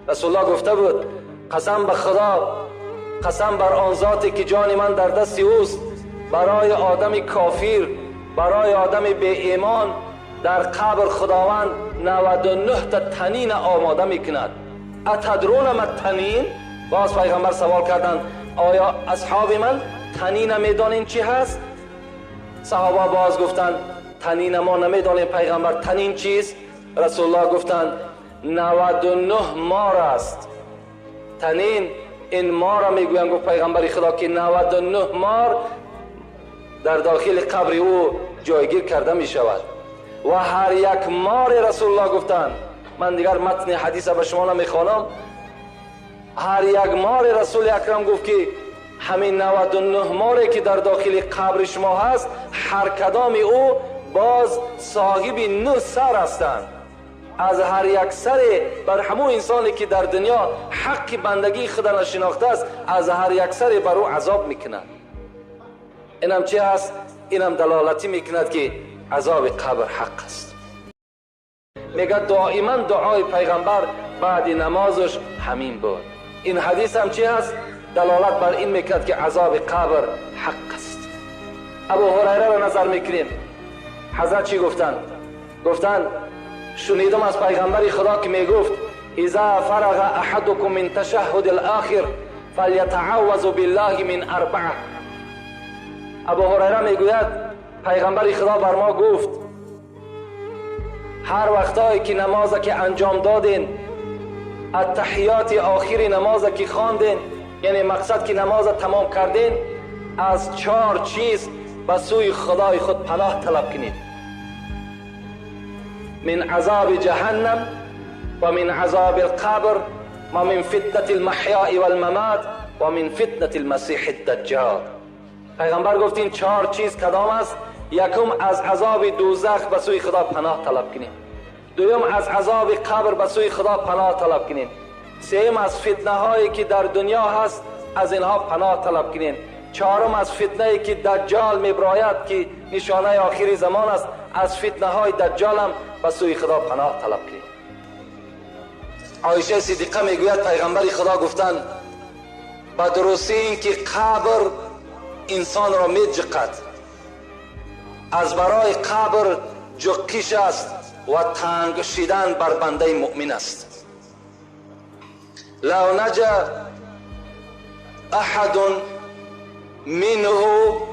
Расулуллоҳ гуфта буд: қасам ба Худо, қасам бар он зоте ки ҷони ман дар дасти ӯст, барои одами кофир, барои одами беимон дар қабр Худованд 99 та танин омода мекунад. أتدرون ما التنين؟ باز پیغمبر سوال کردند: آیا اصحاب من تنین میدانین چی هست؟ صحابه باز گفتند: تنین ما نمیدانیم پیغمبر، تنین چیست؟ رسول الله گفتند: 99 مار است. تنین این مار را میگویند. گفت پیغمبر خدا که 99 مار در داخل قبر او جایگیر کرده می شود و هر یک مار، رسول الله گفتند، من دیگر متن حدیث به شما نمیخوانم، هر یک مار، رسول اکرم گفت که همین 99 ماری که در داخل قبر شما هست، هر کدام او باز صاحب نه سر هستند. از هر یک سر بر همون انسانی که در دنیا حق بندگی خدا نشناخته است، از هر یک سر بر او عذاب میکند. اینم چی هست؟ اینم دلالتی میکند که عذاب قبر حق است. میگه دائما دعای پیغمبر بعد نمازش همین بود. این حدیث هم چی هست؟ دلالت بر این میکند که عذاب قبر حق است. ابو هریره را نظر میکنیم. حضرت چی گفتند؟ گفتند: شنیدم از پیغمبر خدا که میگفت: اذا فرغ احدكم من تشهد الاخر فلیتعوذ بالله من اربعه. ابو هریره میگوید پیغمبر خدا بر ما گفت: هر وقتایی که نماز که انجام دادین، التحیات آخری نماز که خواندین، یعنی مقصد که نماز تمام کردین، از چهار چیز به سوی خدای خود پناه طلب کنید: من عذاب جهنم و من عذاب القبر و من فتنة المحیا والممات و من فتنة المسیح الدجال. پیغمبر گفت این چهار چیز کدام است؟ یکم، از عذاب دوزخ به سوی خدا پناه طلب کنیم. دوم، از عذاب قبر به سوی خدا پناه طلب کنیم. سوم، از فتنه هایی که در دنیا هست، از اینها پناه طلب کنیم. چهارم، از فتنه که دجال میبراید که نشانه آخری زمان است، از فتنه های دجال هم به سوی خدا پناه طلب کنیم. عایشه صدیقه میگوید پیغمبر خدا گفتند: به درستی این که قبر انسان را میجقد، از برای قبر جقیش است و تنگ شدن بر بنده مؤمن است. لو نجا احد منه.